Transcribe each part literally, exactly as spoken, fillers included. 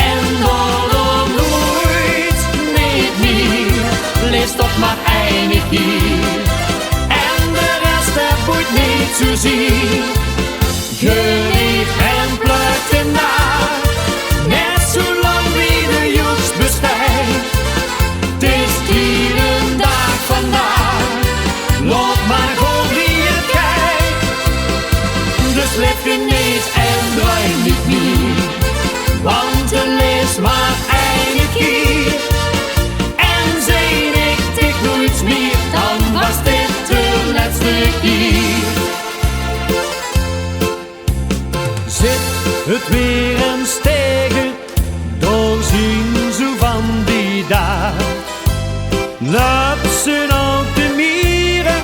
En daorum noeit neet mier, lees toch mer eine kier. En de res, det boeit neet zoezier. Geneet en plök de naach, net zoe lang wie de joeks besteit. 't Is dienen daag vandaag, laot mer gaon wie 't geit. Dus leef geneet en druim neet mier, want 't lees mer eine kier. En zeen ich dich noeit mier, dan waas dit de lètste kier. Zit 't weer ins taege, dao zien ze van die daag. Löp ze nao de miere,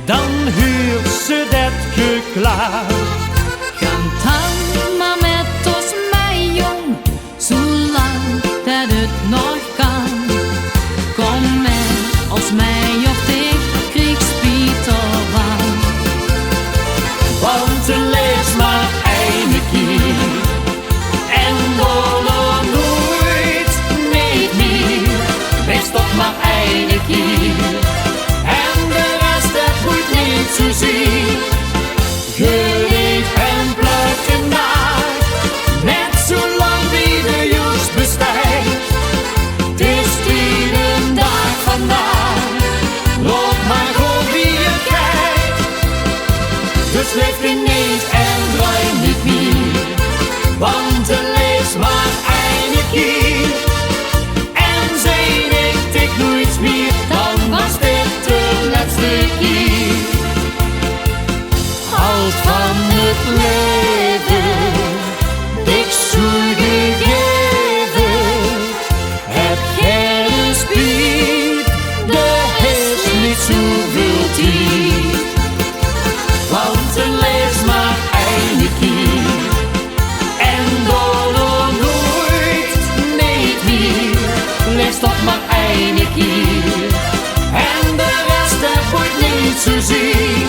dan huurs ze det geklaag. Gaon dan mer mit ós mei, jóng, zoelang det 't nog kan. Kóm mit ós mei of dich kriegs spiet d'rvan. Want 't lees mer eine kier en daorum noeit neet mier. Lees toch mer eine kier en de res, det boeit neet zoezier. Geneet en plök de naach, net zoe lang wie de joeks besteit. 't Is dienen daag vandaag, laot mer gaon wie 't geit. Dus leef geneet en druim neet mier, want 't lees mer eine kier. En zeen ich dich noeit mier, dan waas dit de lètste kier. Halt van 't laeve, dich zoel gegaeve. Höb geine spiet, d'r is neet zoeväöl tied. Want 't lees mer eine kier en daorum noeit neet mier. Lees toch mer eine kier en de res, det boeit neet zoezier.